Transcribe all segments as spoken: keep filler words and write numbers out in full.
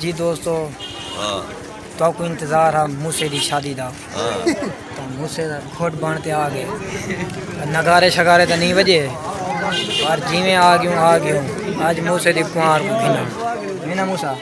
جی دوستو، ہاں۔ تہاکوں انتظار ہا موسیٰ دی شادی دا۔ ہاں۔ تاں موسیٰ دا گھٹ بݨ تے آ ڳئے۔ نغارے شغارے تاں نہیں وڄے، پر جیویں آ ڳیوں، آ ڳیوں۔ اڄ موسیٰ دی کنوار کوں گھناں۔ ہے نا موسیٰ؟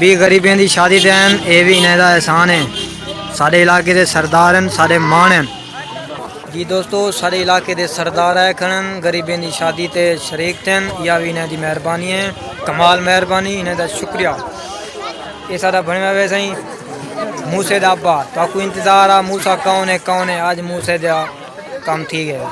وی غریبیں دی شادی تے آئن، اے وی انہیں دا احسان ہے۔ ساݙے علاقے دے سردار ہن، ساݙے ماݨ ہن۔ جی دوستو، ساݙے علاقے دے سردار آئے کھڑن، غریبیں دی شادی تے شریک تھین، یا وی انہیں دی مہربانی ہے۔ کمال مہربانی، انہیں دا شکریہ۔ اے ساݙا بݨیا ہوئے سائیں موسیٰ دا ابا، تہاکوں انتظار آ، موسیٰ کون ہے، کون ہے؟ اڄ موسیٰ دا کم تھی ڳئے۔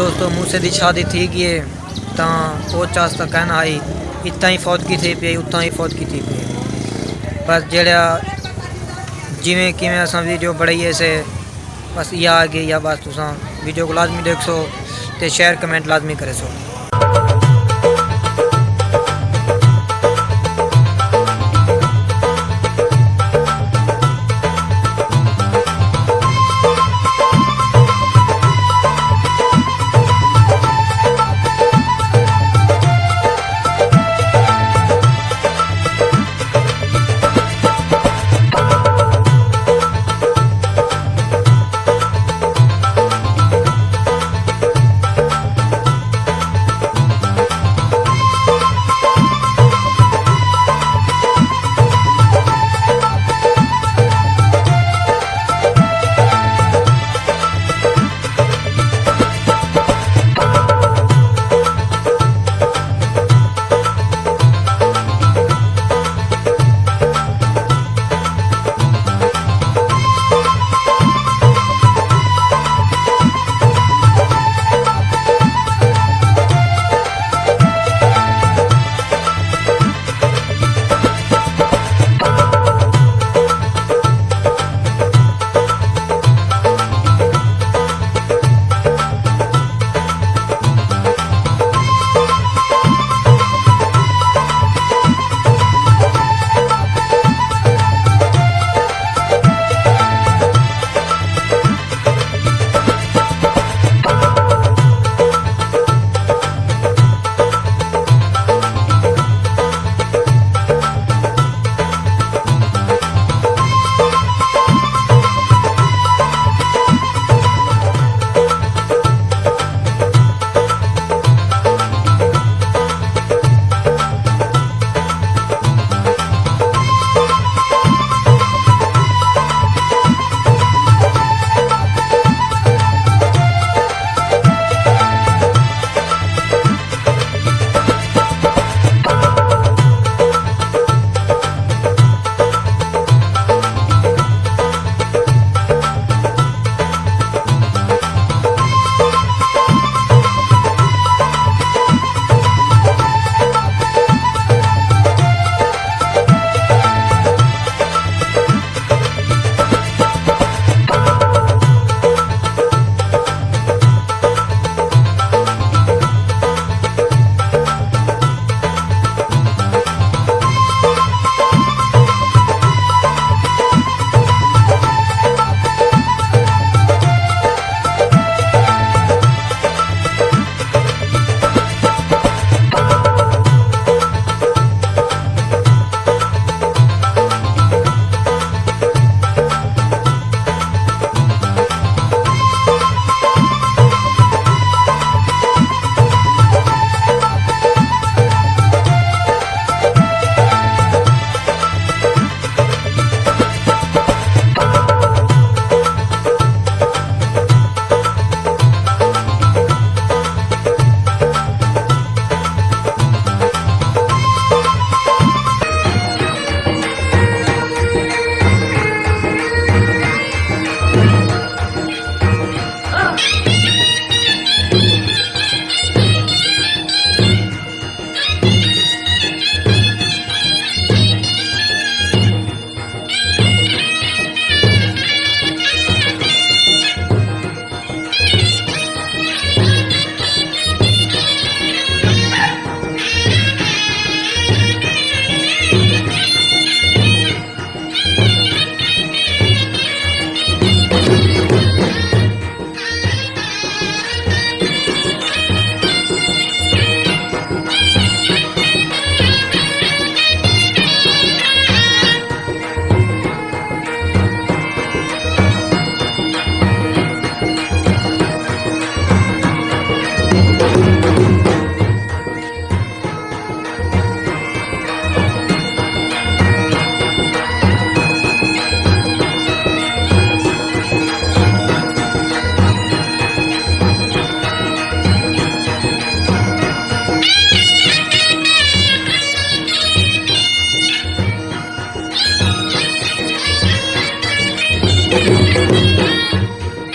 دوستو، موسے دی شادی تھی ڳئی ہے، تاں او چاس تاں کائنا ہئی، اتاں ہی فوت کی تھی پئی، اتاں ہی فوت کی تھی پئی۔ بس جیڑھا جیویں کیویں اساں ویڈیو بݨائی ہے سے، بس ایہا آ ڳئی یا۔ بس تساں ویڈیو کوں لازمی ݙیکھسو تے شیئر کمنٹ لازمی کریسو۔